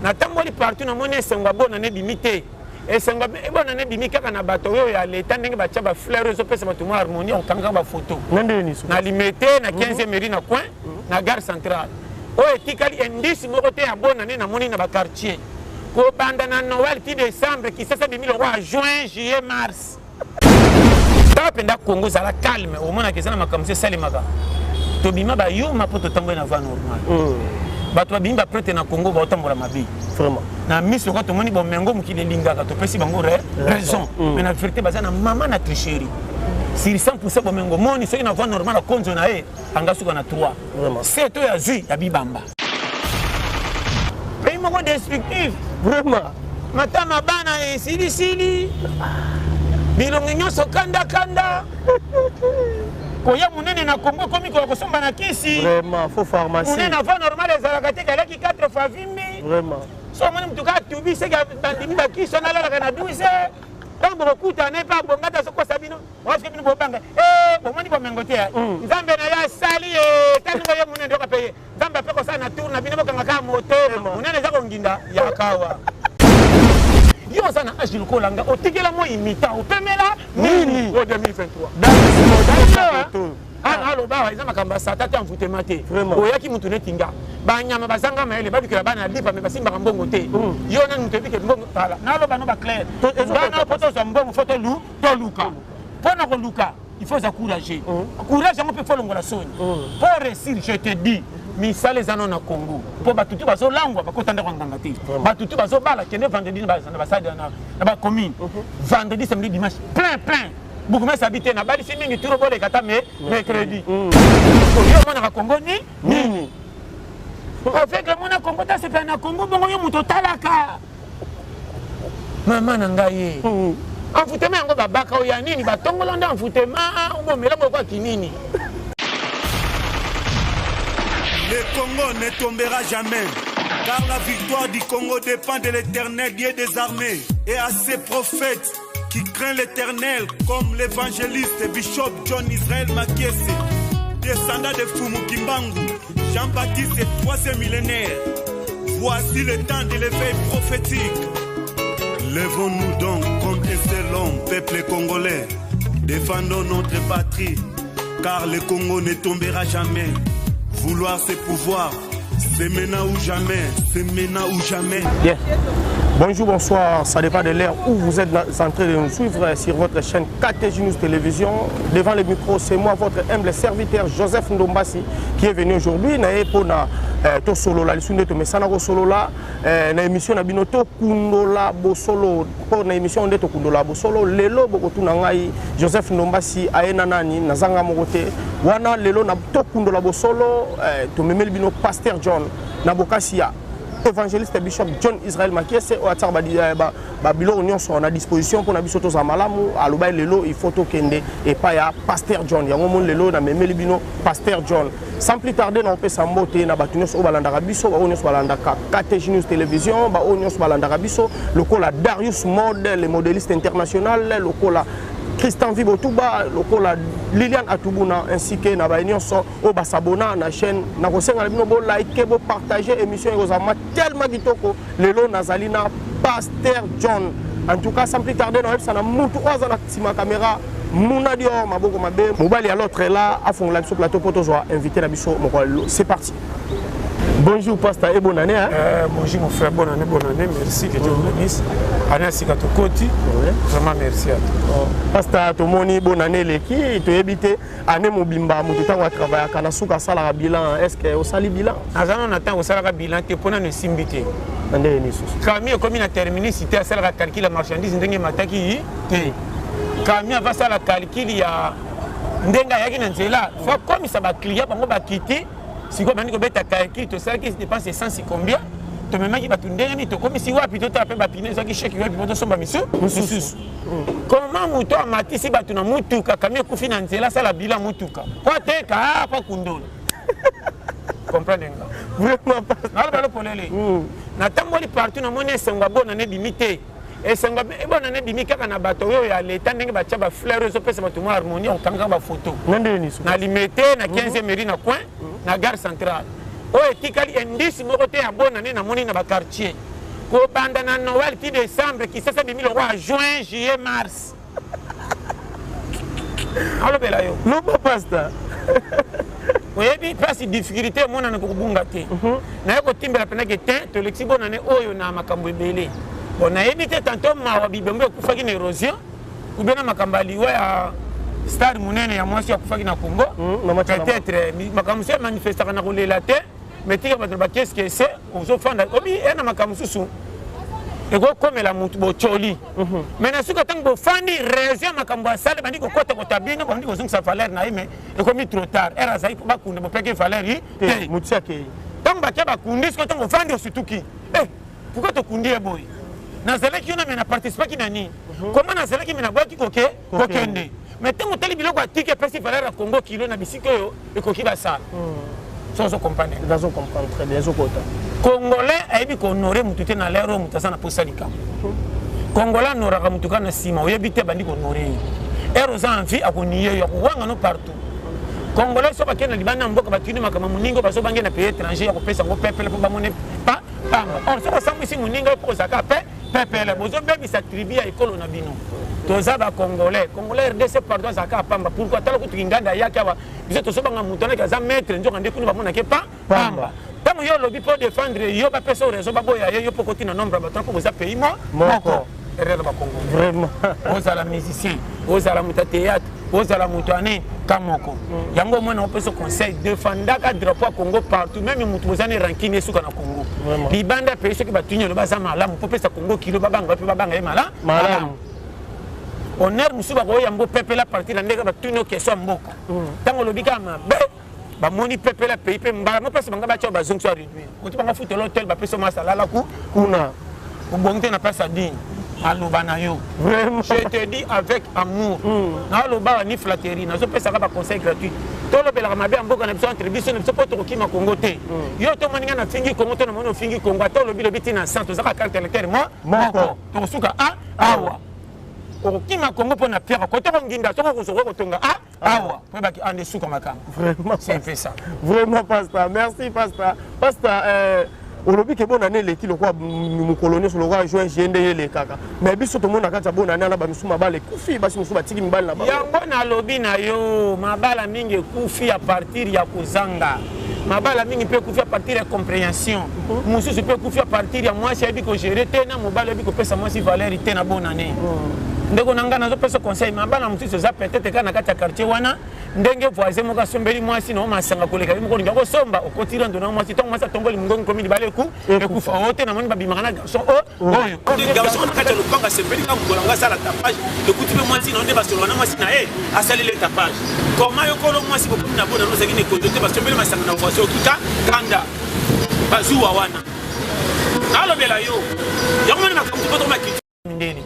Natamboli partout, namoni esengo ya bonane ebimi te. Esengo bonane ebimi kaka na bato oyo ya leta, ndenge batya bafleur oyo ezopesa bato mwa harmonie, okangaka bafoto na Limete, na 15e mairie, na coin na gare centrale. Oyo etikali indice moko te ya bonane namoni na baquartier. Kobanda na Noël ti décembre, Kisasa ebimi lokwa juin, juillet, mars. Tala mpenza Congo, ezala calme, omonaka eza na makambo so esalemaka. Tobima bayuma mpo totamboli na voie normale. Bato babimi baprêtre na Congo, baotambola mabe. Vraiment. Na miso kaka tomoni bomengo, mokili elingaka, topesi bango raison. Mais na vérité baza na mama na tricherie sur 100. Bomengo moni soki na voie normale, akonzo na ye anga suka na 3 sept oyo azwi ya bibamba. Pays moko destructif. Vraiment. Matama bana esilisili, bilongi nyonso kandakanda. Koya monene na Congo ekomi koya kosomba na kisi. Vraiment, faut pharmacie. Monene na voie normale ezalaka te, kalaki 4 fois vimbi. Vraiment. So omoni mutu kaka tubi, seke bandimi bakisi wana, alalaka na 12. Ntango bokokutana epe abonga te, azokosa bino wasoki bino bobanga bomoni bomengo te. Nzambe na ye asali ye taningo ye monene, yoka mpe ye Nzambe ape kosala na tour na bino, bokanga kaka motema. Monene eza konginda ya kawa. Yo oza na age lokola nga, otikela moi mita opemela nini o 2023? Ana aloba eza makambo ya sata te, envoûtement te. Oyaki mutu neti nga, banyama bazanga mayele babikela bana ya lipa, me basimbaka mbongo te. Yo nani mutu oyebike mbongo? Tala, naloba no baclair bana, po tozwa mbongo fo toluka. Mpo na koluka, il faut eza courage. Courage yango mpe fo longola soni mpo réussir. Je te dis, misala eza no na Congo, mpo bato tu bazolangwa, bakota ndako ya nganga te. Bato tu bazobala, kende vendredi na basali na bacommune, vendredi, samedi, dimanche, plein plein. Bourgmestre abi te, nabalisi mingi turo, boleka ata me mercredi. Yo omonaka Congo ni nini? Aveugle mona Congo ta sepela na Congo bongo. Yo moto otalaka mama na ngai ye envoûtement yango, babaka oyo ya nini, batongola nde envoûtement, obomela moko ya kinini. Le Congo ne tombera jamais, car la victoire du Congo dépend de l'Éternel Dieu des armées et à ses prophètes qui craignent l'Éternel, comme l'évangéliste Bishop John Israël Makiese, descendant de Fumu Kimbangu, Jean-Baptiste, troisième millénaire. Voici le temps de l'éveil prophétique. Levons-nous donc comme un seul homme, peuple congolais. Défendons notre patrie, car le Congo ne tombera jamais. Vouloir c'est pouvoir, c'est maintenant ou jamais, c'est maintenant ou jamais. Bien. Bonjour, bonsoir, ça dépend de l'heure où vous êtes en train de nous suivre sur votre chaîne KTG News Télévision. Devant le micro, c'est moi, votre humble serviteur Joseph Ndombasi, qui est venu aujourd'hui. Naye pona to solola lisunde to mesana ko solola na émission na bino to kundola bosolo. Po na émission nde to kundola bosolo, lelo bokotuna ngai Joseph Ndombasi aye na nani? Nazanga moko te wana. Lelo na to kundola bosolo, to memeli bino Pasteur John na bokasi ya évangéliste Bishop John Israel Makiese, oyo atiaka babiloko nyonso na disposition mpona biso tozala malamu. Aloba lelo il faut tokende epai ya Pasteur John. Yango moni lelo namemeli bino Pasteur John. Sans plus tarder, na opesa mbote na bato nyonso oyo balandaka biso, baoyo nyonso balandaka KTG News Télévision, baoyo nyonso balandaka biso lokola Darius Mode, le modéliste international, lokola Christian Vibotuba, lokola Liliane Atubuna, ainsi que na baye nyonso oyo basabona na chaîne. Nakosenga na bino bolike, bopartage émission, ekozala tellement kitoko. Lelo nazali na Pasteur John. En tout cas, sans plus tarder, nakoyebisa na mutu oyo aza na nsima caméra, Muna Dior, maboko mabe mobali ya l'autre là, afongola biso plateau po tozwa invité na biso mokolo lelo. C'est parti. Bonjour pasteur et bonne année, hein? Bonjour mon frère, bonne année, bonne année, merci, que Dieu vous bénisse. Année ya sika tokoti, vraiment merci à toi. Pasteur, tomoni bonne année eleki, toyebi te année mobimba moto ntango atravaillaka, na suka asalaka bilan. Est ce que osali bilan? Naza nano na ntango osalaka bilan te, mpo nano esimbi te. Na ndenge lisusu? Camion ekomi na terminus te, asalaka calcul ya marchandise ndenge emataki te. Camion ava asala calcul ya ndenge ayaki na nzela, fo akomisa baclient bango bakiti. Sikoyo bandi kobeta calcul: tosalaki dépense essence combien, tomemaki bato ndenge nini, tokomisi wapi, totala mpe bapine ezwaki chèque wapi mpo tosomba misu mosusu. Comment moto amatisi bato na mutuka, camion ekufi na nzela, asala bilan mutuka po ateka, po akundola? Comprendre nga. Vraiment. Naloba lo polele, natamboli partout, namoni esengo ya bonane ebimi te. Esengo bonane ebimi kaka na bato oyo ya leta, ndenge batya bafleur oyo ezopesa bato mwa harmonie, okangaka bafoto Na ndenge lisusu? Na Limete, na 15e mairie, na coin na gare centrale. Oyo etikali indice moko te ya bonane namoni na baquartier. Kobanda na Noël ti décembre, Kisasa bimi lokola juin, juillet, mars. Alobela yo. Loba pasteur. Oyebi place difficulté emonana kokobunga te. Naye kotimbela mpena ke te tolekisi bonane oyo na makambo ebele. Bon, nayebi te tantôt mawa bibembe ekufaki na érosion ou bien na makambo ya liwa ya star monene ya mwasi akufaki na Congo. Peut-être makambo mosusu emanifestaka na kolela te, mais tika bato na bakeskese ozofanda obi e na makambo mosusu ekokomela motu bocoli. Mais na suka ntango bofandi raison ya makambo asali bandi kokota kota bino bandi kozongisa valeur na ye, mais ekomi trop tard. Ere azali mpo bakunda bopeki valeur te. Motu akei. Ntango bakia bakundi sikoyo, ntango ofandi osutuki, eh, pourquoi tokundi ye boye? Nazalaki yo na me na participaki na nini? Koma nazalaki me nabwaki koke kokende. Mais ntango otali biloko atiki epesi valeur ya Congo kilo na bisika oyo ekoki basala. So ozo comprendre? Nazo comprendre très bien, ezokota. Congolais ayebi kohonore motu te na lere oyo moto aza na posa likambo. Congolais anoraka motu kaka na nsima, oyebi te, abandi kohonore ye. Ere oza en vie akoniye yo, akowanga no partout. Congolais soki akende na libanda ya mboka, batuni makambo moninga oyo bazobange na pays étranger ya kopesa yango pepele mpo bamone pa pamba. Or soki osambwisi moninga oyo mpo ozalaka pe pepele, bozobebisa tribu ya ekolo na bino. Toza bacongolais, congolais RDC pardon azalaka pamba. Pourquoi? Tala kutu Kinganda ayaki awa, biso tozobanga moto anaki aza maître, nzoka nde kuna bamonaki pa pamba. Ntango yo olobi mpo défendre yo, bapesa yo raison, baboya ye yo mpo koti na nombre ya bato mpo boza pays moko. Erreur bakongo. Vraiment. Ozala musicien, ozala moto ya théâtre, ozala moto ya nini ka moko. Yango omona opesa conseil, defendaka drapeau ya Congo partout, même moto boza na rancune esuka na Congo. Libanda ya pays soki batuni oloba aza malamu mpo pesa Congo kilo, babanga mpe babanga ye malamu. Honneur mosusu bakoyambo pepela partir na ndenge batuni yo question ya mboka. Ntango olobi kaka mabe, bamoni pepela pays mpe mbala mopesa banga batya bazongisi ya réduire koti banga futela hotel, bapesa masa alala ku kuna. Obongi te na place ya digne aloba na yo. Vraiment. Je te dis avec amour, nalobaka ni flatterie, nazopesaka baconseil gratuit. Tolobelaka mabe ya mboka na biso entre biso na biso mpo tokokima Congo te. Yo tomoni ngai nafingi Congo to namoni ofingi Congo, ata olobi lobi ntina sans tozaka carte électeur mo moko, tokosuka a awa. Okokima Congo mpo na pierre kote konginda soko okozoka kotonga a awa po ebaki ande suka makambo. Vraiment. C'est un peu ça. Vraiment pasteur, merci pasteur. Pasteur, olobi ke bonane eleki lokola mokolo nyonso, lokola juin juillet ndenge elekaka, mais biso tomona kati ya bonane ana bamisusu mabala ekufi, basi mosusu batiki mibali na bango. Yango nalobi na yo, mabala mingi ekufi à partir ya kozanga, mabala mingi mpe ekufi à partir ya compréhension mosusu, mpe ekufi à partir ya mwasi ayebi kogérer te na mobali ayebi kopesa mwasi valeur te na bonane. Ndeko na ngai, nazopesa conseil, mabala mosusu eza peut-être kaka na kati ya quartier wana, ndenge voisin moko asombeli mwasi na yo masanga koleka ye moko, olinga kosomba, okoti rando na mwasi. Ntango mwasi atomboli mongongo, komi libala ekufa. Oyo te namoni babimaka na garçon oyo. Garçon na kati ya lopango asepeli kaka mokolo yango asala tapage, ekuti mpe mwasi na yo nde basoloka na mwasi na ye asaleli tapage. Koma yo kolo mwasi, bokomi na bona ozalaki na ekondo te, basombeli masanga na voisin, okika kanda bazuwa wana. Nalobela yo yango moni makambo po tokoma mindele.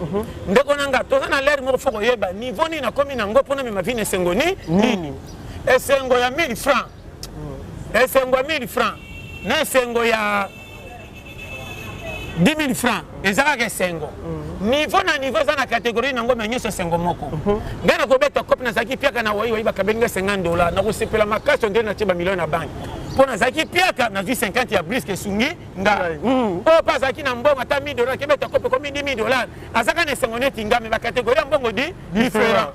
Ndeko na nga, toza na lere moko, fo koyeba niveau nini nakomi nango mpona mema vi na esengo ni nini. Esengo ya 1000 francs, esengo ya 1000 francs na esengo ya 10 000 francs eza kaka esengo. Niveau na niveau eza na catégorie nango, me nyonso esengo moko. Ngai nakobeta cope, nazalaki piaka na wai wai, bakabeli ngai 50 dollar, nakosepela makasi ondele natie bamillion na banque mpo nazalaki piaka, nazwi 50 ya briske esungi nga. Oyo mpe azalaki na mbongo ata 1000 dollar, kebeta cope ekomi 10 000 dollar, azaka na esengo neti nga, me bacatégorie ya mbongo di différent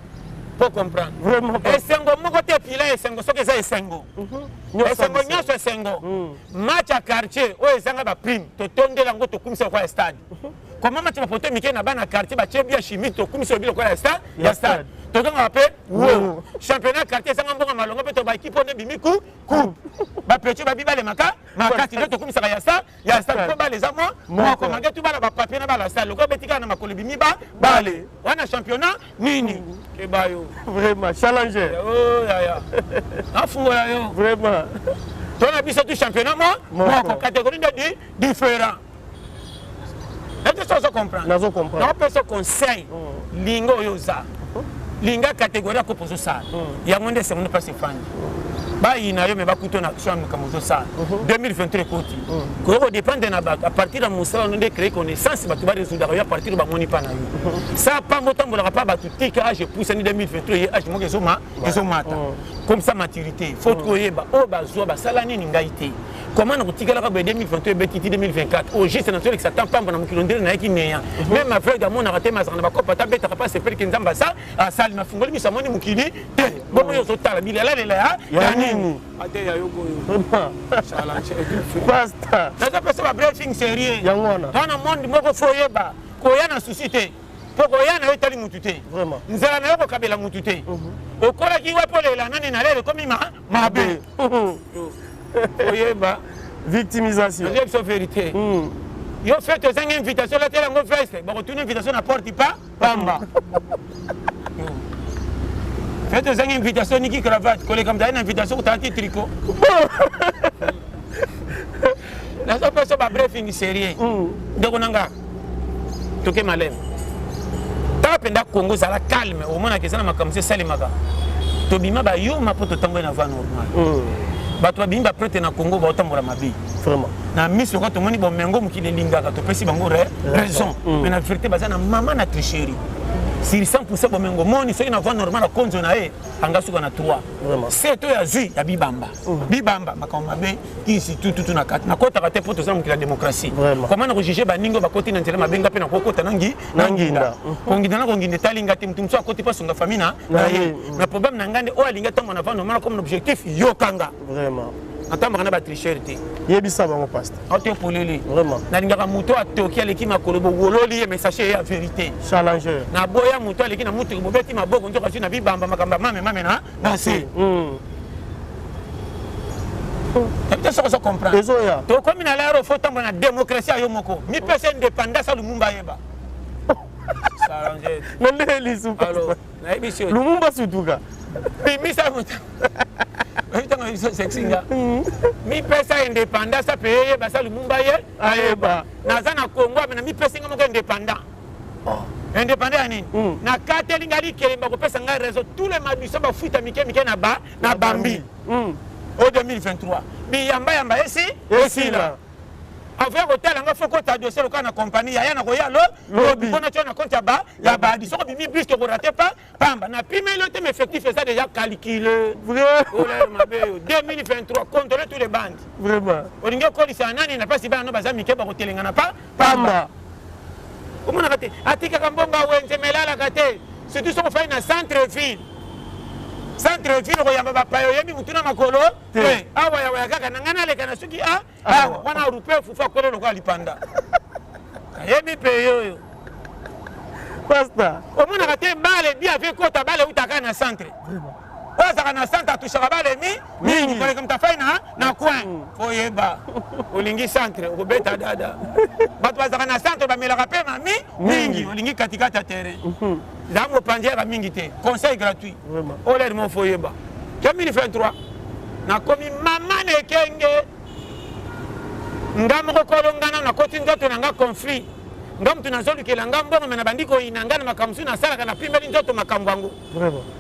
po comprendre. Vraiment. Esengo moko te pila esengo soki eza esengo, esengo nyonso esengo. Match ya quartier oyo ezanga baprime, totondela yango, tokumisa lokola ya stade. Koma match bapoto mike na bana quartier batie bia chimique, tokumisa lobi lokola ya stade, ya stade tozongaka mpe wo. Championnat quartier ezanga mbongo malongo mpe to baekipe oyo ebimi ku coupe, bapetits babi balemaka makasi nde tokumisaka ya sa ya stade mpo bale eza mwa moko malgré tout bala bapapier na bala stade lokola betikaka na makolo ebimi ba bale wana championnat nini keba yo. Vraiment challenger. Oh yaya, nafungola yo. Vraiment. To na biso tu championnat mo moko, catégorie nde di différent ete so ozo comprendre. Nazo comprendre. Naopesa conseil, linga oyo oza, linga catégorie ya kopo ozosala yango nde esengo nde mpasi efandi. Bayina yo me bakuta na action ya makambo ozosala. 2023 ekoti, koya kodépendre na bato à partir ya mosala no nde créer connaissance, bato barésoudaka yo à partir bamoni mpa na yo sa pambo otambolaka mpa bato. Tika, age epusani, 2023 ye age moko ezomata comme ça maturité. Faut koyeba oyo bazwa basala nini ngai te. Comment nakotikalaka boye 2023 ebeti ti 2024 au juste nazolekisa temps pamba na mokili ondele nayaki neya meme aveugle amonaka te mazalaka na bakopa ata abetaka mpe asepelike Nzambe asa asali nafungoli miso amoni mokili te. Bongo yo ozotala bilelalela ya nini? Ate ya yo koyo Pasteur, nazopesa ba briefing sérieux. Yango wana. Wana monde moko fo oyeba koya na susi te, mpo koya na yo etali mutu te. Nzela na yo kokabela mutu te. Okolaki wapi? Olela nani? Na lelo ekomi mabe, oyeba. Victimisation. Nazoyebi biso vérité. Yo fete ozangi invitation, olatela yango veste, bakotuna invitation na porte pa pamba. Fete ozangi invitation, niki cravate koleka moto aye na invitation kotala ti tricot. Nazopesa ba briefing sérieux. Ndeko na nga, toke maleme. Tala mpenza, Congo ezala calme, omonaka eza na makambo so esalemaka. Tobima bayuma mpo totambola na voie normale. Bato babimi ba prêtre na Congo, baotambola mabe. Na miso loka tomoni bomengo mokili elingaka, topesi bango raison, mais na vérité baza na mama na tricherie sur 100. Bomengo moni soki na voie normale, akonzo na ye anga suka na 3 se to ya zwi ya bibamba bibamba makambo mabe kisi tututu na kati. Nakotaka te mpo toza na mokili ya démocratie. Koma na kojuge baningi oyo bakoti na nzela mabe, nga mpe nakokota nangi na nginda. Konginda na konginda etali nga te. Motu mosusu akoti mpo asunga famille na ye. Na problème na ngai nde oyo alingi atambola na voie normale comme objectif, yokanga. Natambaka na ba tricheur te. Yebisa bango, pasteur. Aote polele. Nalingaka moto atoki aleki makolo, bowololi ye, message ye ya vérité. Challenger. Naboya moto aleki na mutuka, bobeti maboko, nzoka azwi na bibamba makambo ya mame mame na se. Yebi te soki ozo comprendre. Ezoya. Tokomi na lero fo tambola na démocratie ya yo moko, mipesa indépendance ya Lumumba ayeba. Na ndenge lisu. Alors nayebi si Lumumba sutuka. Bimisa moto ntango biso sexinga, mipesa indépendance ape eyeba sa Lumumba ye ayeba. Naza na Congo ame na mipesi nga moko indépendant. Indépendant ya nini? Nakateli ngai likelemba kopesa ngai raison. Tous les mabiso bafuta mike mike na ba na bambi o 2023 biyambayamba esi esila. Avant kotala nga, fo kota dossier lokola na compagnie yaya na koya lo lobi mpona tia na compte ya ba ya badi. Soko bimi plus tokorate pa pamba na pimeli yo te, mais effectif eza déjà calculé. Olere mabe yo 2023, contrôler tous les bandes. Olingi okolisa nani na mpasi? Bana no baza mike, bakotelengana pa pamba. Omonaka te atikaka mbongo awenze melalaka te, surtout soki ofai na centre ville. Centre ville okoyamba bapaya, oyebi mutu na makolo te. Awa yawaya kaka na ngai naleka na soki a awa wana rupe fufu akwele lokola lipanda, nayebi mpe yoyo. Pasteur. Omonaka te bale bi ave kota bale eutaka na centre. Oyo azalaka na centre atushaka bale mi mingi koleka moto afai na coin. Oyeba olingi centre, okobeta dada. Bato bazalaka na centre bamelaka mpe mami mingi. Olingi katikati ya terrain, zala mopanzi yaka mingi te. Conseil gratuit. Olere mo fo oyeba 2023 nakomi mama na ekenge nga moko kolongana, nakoti nzoto na nga conflit. Nga mutu nazolukela nga mbongo, me nabandi koyina nga na makambo mosusu nasalaka, napimeli nzoto makambo yango.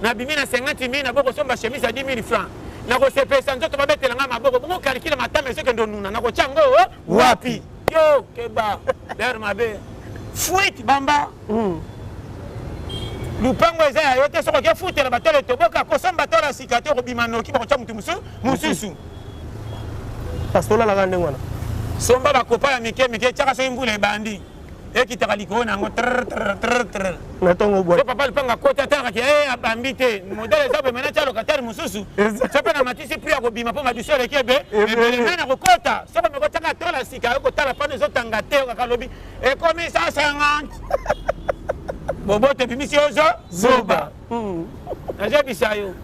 Nabimi na 50 mille, nabokosomba chemise ya 10 000 francs, nakosepelisa nzoto, babetela nga maboko. Bongo calcule matama ezokende onuna, nakotya yango wapi? Yo keba lere mabe, fuite bamba. Lupango eza ya yo te. Soki oke futela batolo etoboka, kosomba tolo ya sika te, okobima noki, bakotya mutu mosusu. Pasteur, olalaka ndenge wana? Somba bakopa ya mike mike, tiaka. Soki mbula ebandi, ekitaka likolo na yango trrr. Na ntongo bwa So papa lupanga akoti, atalaka e abambi te, modele eza boye. Mana tia locataire mosusu so mpe na matisi prix ya kobima mpo madusu eleki ebe ebele. Me na kokota, soko meko tiaka tola sika, yo kotala pano ezotanga te, okaka lobi ekomi 150. Boboto ebimisi yo zo zoba. Nazobisa yo,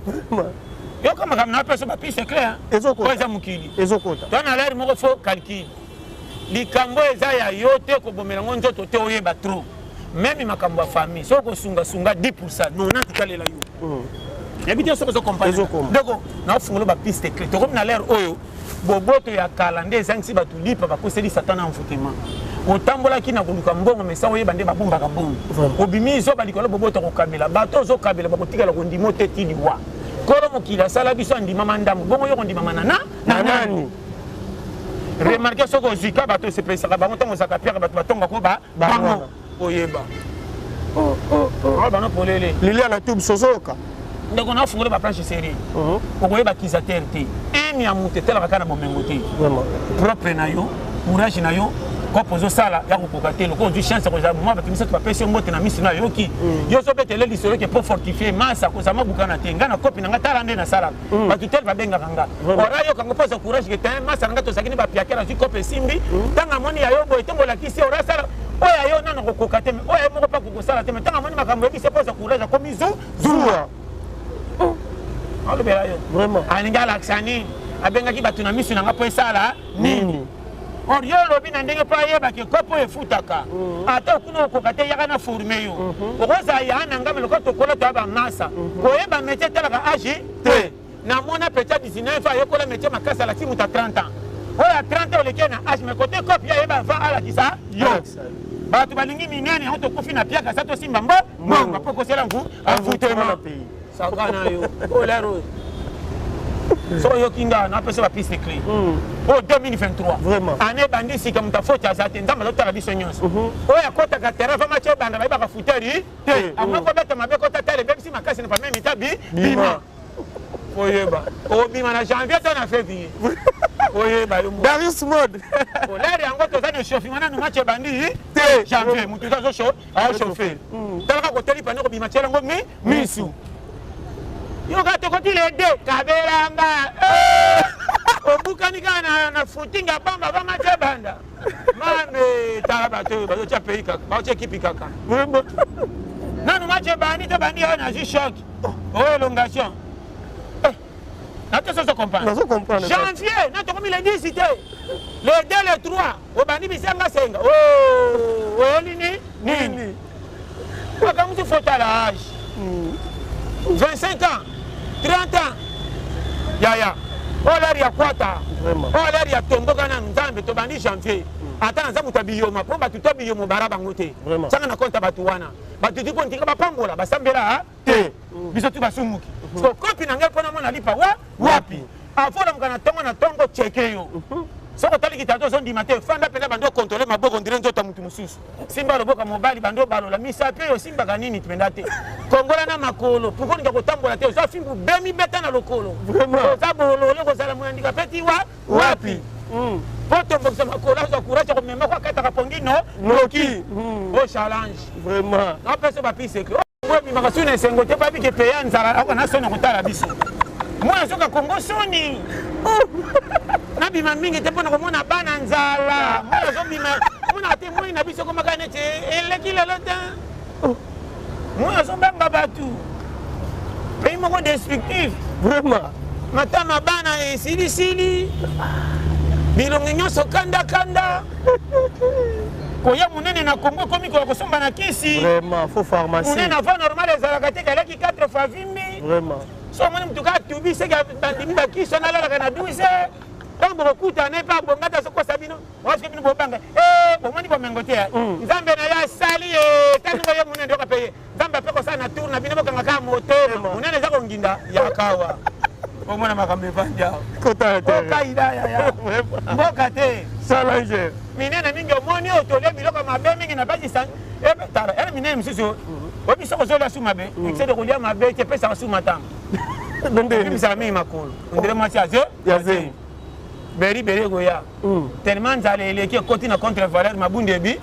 yoka makambo na peso ba piste clair. Ezokota. Oyo eza mokili. Ezokota. To na lere moko fo calcul. Likambo eza ya yo te, kobomela yango nzoto te. Oyeba trop même makambo ya famille, soki kosungasunga 10, 90 talela yo. Yebi te soki ozokomprendre. Ezokoma. Ndeko, naofungola ba piste clé. Tokomi na lere oyo boboto ya kala nde ezangisi bato lipa, bakoseli Satan na envoûtement. Otambolaki na koluka mbongo, mais sa oyeba nde babombaka mbongo. Obimi zoba likolo boboto kokabela bato, ozokabela, bakotikala kondima te ti liwa. Kolo mokili asala biso andimama ndambo, bongo yo kondimama na nani? Remarque, soki ozwika bato osepelisaka bango, ntango ozalaka piaka bato batongako bango, oyeba bano polele. Lilia na tube sozoyoka. Ndeko, nafungola ba planche série, okoyeba accusateur te. Monene ya moto etalaka kaka na bomengo te. Propre na yo, courage na yo, kopo ozosala ya kokoka te. Lokola ozwi chance ya kozala mwa bato misato bapesi yo mbote na miso na yoki, yo ozobetele lisolo ke mpo fortifie masa kozala mabukana te. Ngai na kopi na ngai, tala nde nasalaka, bato tel babengaka nga ora yoka ngo mpo aza courage ke te. Masa na ngai tozalaki ne bapiakere, azwi kope esimbi. Ntango amoni ya yo boye, ntango olakisi ora asala oyo ya yo nano kokoka te, oyo ya yo moko mpe akokosala te. Me ntango amoni makambo oyebisi mpo aza courage, akomi zu zuwa. Alobela yo alingi alakisa nini? Abengaki bato na miso na nga mpo esala nini? Or yo olobi na ndenge mpo ayebaki kopo oyo efutaka, ata okuna okoka te, yaka na forme yo, okozala ya na ngambe. Lokola tokola, toya bamasa, koyeba métier etalaka age te. Namona petit ya 19 ayekola métier makasi, alakisi moto ya 30 ans. Oyo ya 30 ans oleki na age, mais kote kopi ayeba avant alakisa yo. Bato balingi minene yango, tokufi na piaka sa tosimba mbo mbongo mpo kosela ngu envoûtement saka na yo olero. Soki oyoki nga, napesa bapiste clé oyo 2023 année ebandi sika. Moto afoti aza te, Nzambe azotala biso nyonso. Oyo akotaka terrain va match ebanda, bayebaka futeri te. Amoi kobeta mabe, kota tala ebebisi makasi na pameme mita bima. Oyeba obima na janvier to na février, oyeba yo. Darius Mode. Olere yango toza na échauffement nanu, match ebandi te. Janvier motu azo achauffe, talaka koteli pano kobima, tiela yango mi misu yoka. Tokoti le de kabelanga, obukani kaka na footing ya pamba ba match ebanda. Mame, tala bato oyo bazotia pays kaka, bazotia ekipi kaka. Nanu match ebandi te, bandi oyo nazwi choc oyo élongation nato soso comprendre. Janvier na tokomi le 10 te, le 2, le 3 obandi bisenga senga, oyeli ni nini? Makambo ti fotala age 25 ans, 30 ans, yaya oyo lere ya kwata, oyo lere ya tomboka nanu. Nzambe, tobandi janvier, ata naza moto ya biyoma mpo bato to biyomo bara bango te, tianga na konta bato wana. Bato ti mpo ntinga bapambola basambela te, biso tu basumuki. So kopi na ngai mpo namona lipa wa wapi? Afolamuka na ntongo na ntongo, cheke yo. Soki otali kitatu, ozondima te, fanda mpenza, bandi okontrole maboko ndire nzoto ya motu mosusu. Simba loboko mobali, bandi obalola misapi oyo osimbaka nini mpenza te. Kongola na makolo, pourkoi olinga kotambola te? Oza fimbu bemi beta na lokolo, oza bolole, kozala moyandika peti wa wapi mpo tombokisa makolo. Azwa courage ya komema ko akataka pongi no noki o challenge. Vraiment. Napesa bapise ebimaka su na esengo te, babike peya nzala akoka na soni kotala biso. Mwana soki akongo soni nabima mingi te mpona komona bana nzala. Mwana azobima, mona te, moi na biso ekomaka neti eleki lelo te. Moi azobanga bato, pays moko destructif. Vraiment. Matama bana esilisili, bilongi nyonso kandakanda. Koya monene na Congo ekomi koya kosomba na kisi. Vraiment, faut pharmacie. Monene avant normal ezalaka te, kalaki 4 fois vimbi. Vraiment. So omoni motu kaka tubi, seke bandimi bakisi wana, alalaka na 12. Ntango bokokutana mpe abonga te, azokosa bino wasoki bino bobanga. Bomoni bomengo te, Nzambe na ye asali ye taningo ye monene yoka mpe ye Nzambe ape kosala na tour na bino. Bokanga kaka motema, monene eza konginda yakawa, omona makambo evandi awa. Okaida yaya mboka te. Challenger. Minene mingi omoni oyo tolia biloko mabe mingi na basi. Tala ene minene mosusu oyebi, soki ozolia su mabe, excès de kolia mabe te epesaka su matanga, ebimisaka mingi makolo ondire mwasi aze ya zemi. Beri beri ekoya tellement nzala eleki, ekoti na contre valeur, mabundu ebi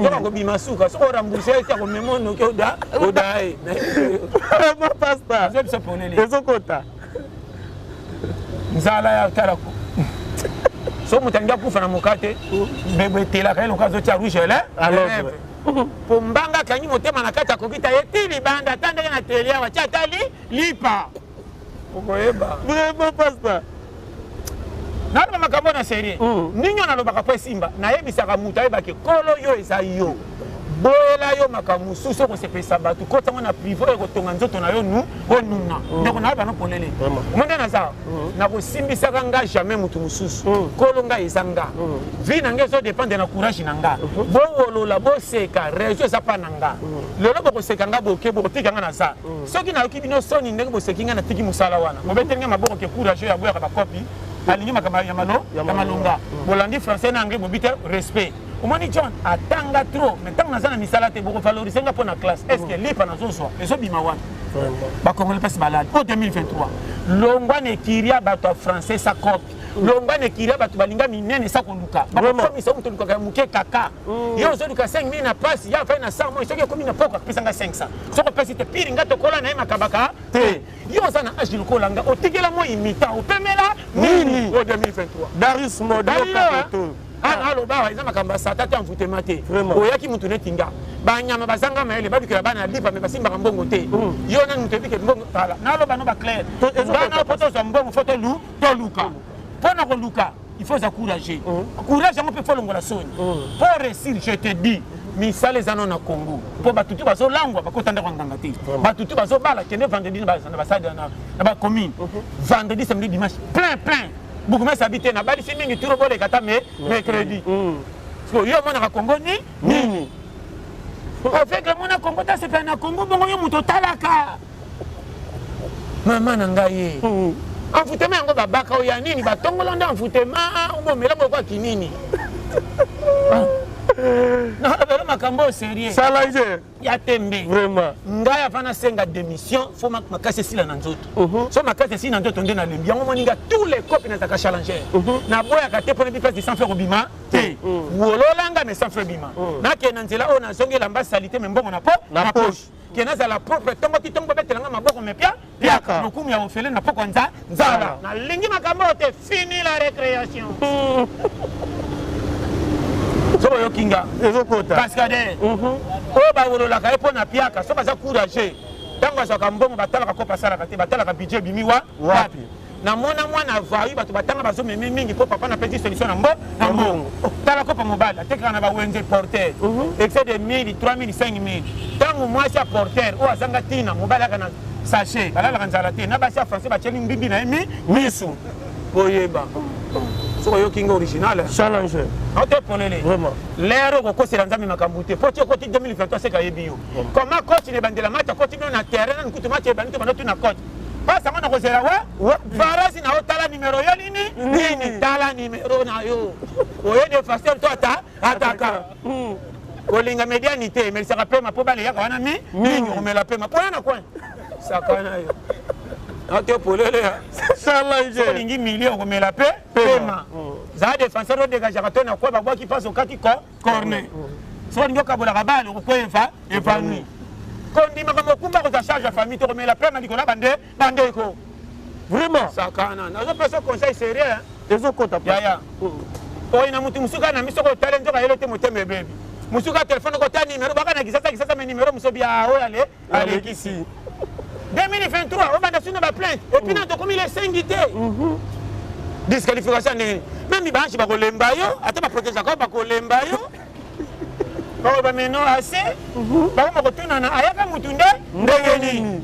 toka kobima suka. Soki orembourse ye te, akomema onoki oda oda ye. Vraiment, pasteur. Biso polele. Ezokota. Nzala ya tala ko so moto alingi akufa na moka te, mbebo etelaka ye lokola azotia rouge ele po mbanga akangi motema na kati, akoki ta ye ti libanda. Ata ndenge na teli awa, tia ata lipa, okoyeba. Vraiment, pasteur. Naloba makambo na serie ndenge oyo nalobaka mpo esimba. Nayebisaka moto ayebaki kolo yo eza yo, boyela yo makambo mosusu okosepelisa bato, kotango na privé oyo ekotonga nzoto na yo nu onuna. Ndeko, nayoba no polele, omonde naza nakosimbisaka nga jamais motu mosusu. Kolo ngai eza nga, vie na ngai ezodépendre na courage na nga. Bowolola, boseka, réseau eza mpa na nga. Lelo bokoseka nga, boke bokotika nga naza. Soki nayoki bino soni ndenge boseki nga, natiki mosala wana. Bobeteli nga maboko ke courage oyo aboyaka bakopi, alingi makambo ya malo ya malonga. Bolandi français na anglais, bobi te respect. Omoni John atanga trop, mais ntango naza na misala te, bokovalorize nga mpo na classe. Est ce que lipa nazozwa ezobima wapi? Bakongoli mpasi balali o 2023. Longwa na ekiria bato ya français sa cope, longwa na ekiria bato balinga minene sa koluka bakokomisa moto olukaka ya moke kaka. Yo ozoluka 5000 na pasi, ya afai na 100 moi soki ekomi na poko apesa nga 500, soki opesi te pire nga tokola na ye makabaka te. Yo oza na age lokola nga, otikela moi mita opemela nini o 2023? Darius Modio. Ana aloba eza makambo ya sata te, envoûtement te. Oyaki mutu neti nga, banyama bazanga mayele balukela bana ya lipa me basimbaka mbongo te. Yo nani moto oyebike mbongo? Tala, naloba no baclair, ngana po tozwa mbongo fo toluka. Mpo na koluka il faut oza courageux. Courage yango mpe fo longola soni po réussir. Je te dis, misala eza nano na Congo mpo bato tu bazolangwa bakota ndako ya nganga te, bato tu bazobala. Kende vendredi na basade na bacommune, vendredi, samedi, dimanche, plein plein. Bourgmestre abi te nabalisi mingi turo boleka ata me mercredi. Siko yo omonaka Congo ni nini? Aveugle mona Congo ta sepela na Congo bongo yo moto otalaka mama na ngai ye envoûtement yango babaka oyo ya nini batongola nde envoûtement obomela moko ya kinini nalobela makambo oyo sérieux. Challenger. Ya tembe. Vraiment. Ngai avant nasenga démission, fo makasi esila na nzoto. So makasi esili na nzoto nde nalembi yango. Moninga, tous les copes nazalaka challenger, naboyaka te mpona bipasi sans faire obima te. Wololanga mais sans faire bima. Nakende na nzela oyo nazongi elamba sali te, me mbongo na po na poche. Ke nazala propre ntongo ti ntongo, babetelanga maboko me pia piaka lokumu ya ofele na pokwa nza nzala. Nalingi makambo oyo te. Fini la récréation. So boyoki nga? Ezokota. Cascadeur oyo bawololaka ye mpo na piaka, so baza courageux, ntango azwaka mbongo batalaka kope asalaka te, batalaka budget ebimi wa wapi. Namona mwana vayu, bato batanga bazomemi mingi mpo papa napesi solution na mbo na mbongo. Tala kopa mobali atekaka na bawenze porteur, excès de 1000, 3000, 5000. Ntango mwasi ya porteur oyo azanga ntina, mobali aka na sachet, balalaka nzala te. Na basi ya français batieli mbimbi na ye mi misu. Boyeba soki oyoki nga original. Challenger. Ote polele. Vraiment. Lero okokosela Nzambe makambo te po ti okoti 2023 seka ayebi yo comment coach ne bandela match akoti bino na terrain nanu kutu match ebandi to bando tuna coach pasi yango na kozela wa varasi na yo. Tala nimero yo nini nini, tala nimero na yo oye défenseur to ata ataka kolinga mediani te, emelisaka pema mpo baleyaka wana mi mingi okomela pema mpo ya na coin sakana yo ate polele. Challenger. Olingi milieu, okomela mpe pema. Zala défenseur, odegageaka to na kwa babwaki mpasi okati ko corner. Soki olingi okabolaka bale, okokweva évanoui. Kondimaka mokumba kozwa charge ya famille, tokomela pema likolo ya bande bandeko. Vraiment. Sakana, nazopesa conseil sérieux. Ezokota. Yaya oyo na mutu mosuka na miso kotala nzoka yelo te, motema ebebi. Mosuka telefone kota nimero baka na Kisasa, Kisasa me nimero mosobi ya oyo ale alekisi. 2023 obanda sino baplainte et puis na tokomi le 5 te, disqualification ndenge meme banshi bakolemba yo, ata baprotegeaka bakolemba yo, bakoloba meno ase bakoma kotunana ayaka mutu nde ndenge nini.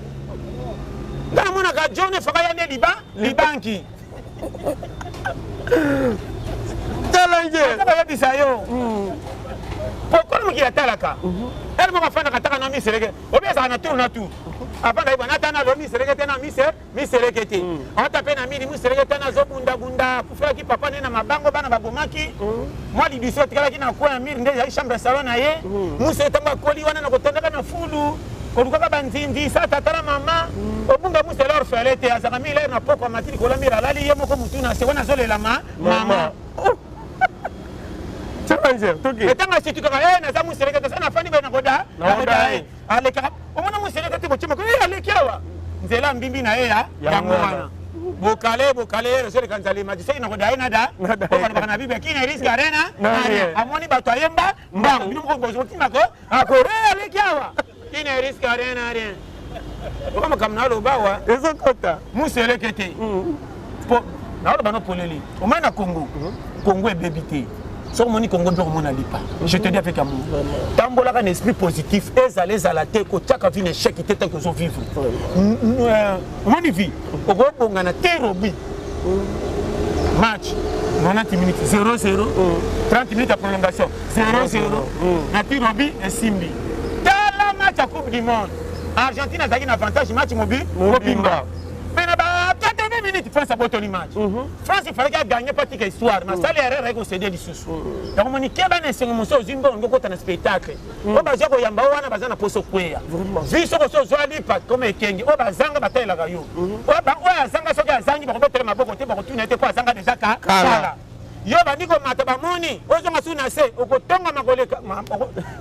Nga namonaka John efaka ya nde liba libanki. Challenger. Ata bayebisa yo pokolo mokili atalaka ere moko afandaka taka na miseleke obi azalaka na tour na tour afanda yeba nata na lo miseleke te na mise miseleke te ata mpe na mili miseleke te nazobundabunda akufelaki papa nde na mabango bana babomaki mwa libiso atikalaki na coin ya mire nde ezalaki chambre ya salon na ye. Muso ntango akoli wana na kotondaka na fulu kolukaka banzinzi sa tata na mama obunga musele orfele te azalaka milere na poko amati likolo mire alali ye moko mutu na se wana azolela ma mama. Challenger. Toki. Etanga asitukaka e naza museleke te sa nafandi boye nakoda nakoda ye alekaka omona museleke te botie moko e aleki awa nzela mbimbi na ye ya yango wana bokale bokale ye ezoleka nzala emati soki nakoda ye nada Nada ye. po balobaka na Bible qui ne risque rien Na rien. Amoni bato ayemba mbango bino moko bozokimako akore aleki awa qui ne risque rien na rien oka makambo na aloba awa. Ezokota. Museleke te po naoloba no polele omai na Congo. Congo ebebi te. Soki omoni Congo mpe komona lipa, je te dis avec amour, tambolaka na esprit positif. Ezala ezala te, kotiaka vie na échec te tant que ozovivre. Omoni vie okobonga na te robi match 90 minutes 0 0, 30 minutes ya prolongation 0 0 na tirobi esimbi. Tala match ya Coupe du monde, Argentine azalaki na avantage match mobi mobimba mais na ba 80 minutes. France abotoli match. France ifalaki aganye mpo atika histoire, mais asali erreur, ayaki kocéder lisusu. Yango moni, keba na esengo mosusu ozwi mbongo, ngi okota na spectacle oyo bazwa koyamba, oyo wana baza na poso okweya. Vi soki osi ozwa lipa koma ekenge, oyo bazanga batalelaka yo. Oyo azanga, soki azangi, bakobetela maboko te, bakotuna ye te, mpo azanga deja kala. Yo bandi komata, bamoni ozonga su na se, okotongama koleka,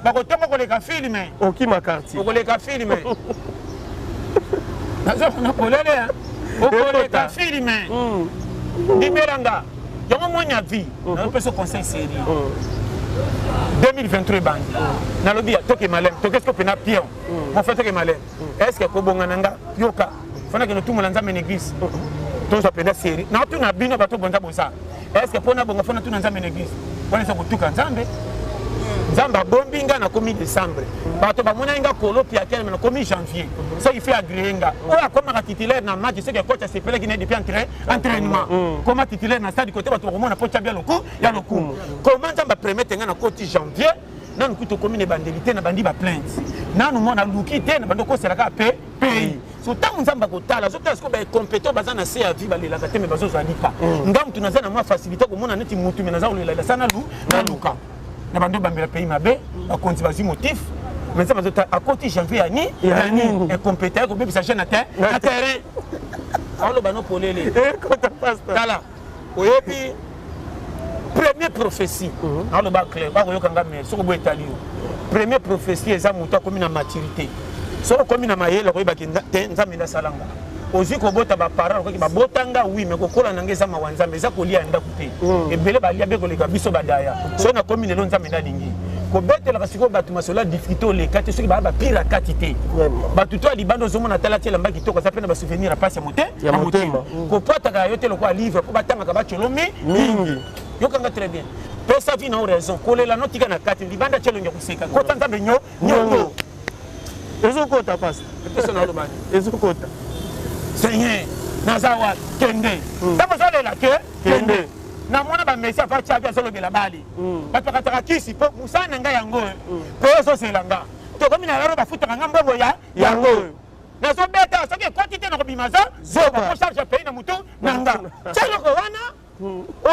bakotonga koleka film. Okima quartier. Okoleka film, nazomona polele, okoleka film. Ndimelanga yango, moni ya vie, nazopesa conseil sérieux. 2023 ebandi, nalobi toke maleme, toke siko mpena pion mofe, toke maleme. Est ce que kobonga na nga, yoka, fanake notumbola Nzambe na église, tozwa mpenza série. Natuna bino bato bonza boza, est ce que mpo nabonga fo natuna Nzambe na église? Wana eza kotuka Nzambe. Nzambe abombi nga, nakomi décembre, bato bamonaki nga kolo piakeleme, nakomi janvier. Soki fait agréé nga, oyo akomaka titulaire na match, soki coach asepelaki na ye depuis entraînement, koma titulaire na stade, kote bato bakomona po tia bia loku ya lokumu. Koma Nzambe apermettre nga, nakoti janvier, nanu kutu okomi na ebandeli te, na bandi baplainte nanu mo naluki te, na bandi okosela kaka pe pays. So ntango Nzambe akotala, azotala sikoyo baincompétent baza na se ya vie, balelaka te, me bazozwa lipa. Nga mutu naza na mwa facilité komona neti mutu, me naza kolela sa naluka na bando bambela pays mabe. Bakonzi bazwi motif, mais Nzambe azotala, akoti janvier ya ni ya nini? Incompétent akobebisa jeune na terrain, aoloba no polele. Ekota, pasteur. Tala, oyebi première prophétie, naoloba clair, bakoyoka nga, mais soki oboyi, etali yo. Première prophétie eza moto akomi na maturité. Soki okomi na mayele, okoyebaki te Nzambe nde asalanga. Ozwi kobota, baparent okoki babotanga, oui, mais kokola na nga eza mawa. Nzambe eza kolia ya ndako te, ebele balia be koleka biso badaya. Soki nakomi lelo, Nzambe nde alingi kobetelaka. Sikoyo bato masolo ya difficulté oleka te, soki baya bapire kati te. Bato to ya libanda ozomona, tala ti elamba kitoko, aza mpe na basouvenir ya pasi ya ya motema. Kopwataka yo te lokola livre mpo batangaka bacolo mingi. Yokanga très bien, pesa vi na yo raison. Kolela notika na kati, libanda ti elongi ya koseka, kota Nzambe nyo nyongo. Ezokota, pasteur. Epesa na olobani. Ezokota. Seigneur, naza wapi? Kende, ntango ozolela ke kende, namona bamesi ava tiabi azolobela bali, bato bakataka kisi mpo mosala na ngai yango oyo, mpo ozozela nga, tokomi na laro, bafutaka nga mbongo ya yango oyo. Nazobeta, soki ekoti te, nakobima za zoba po charge ya pays na motu na nga. Tia eloko wana,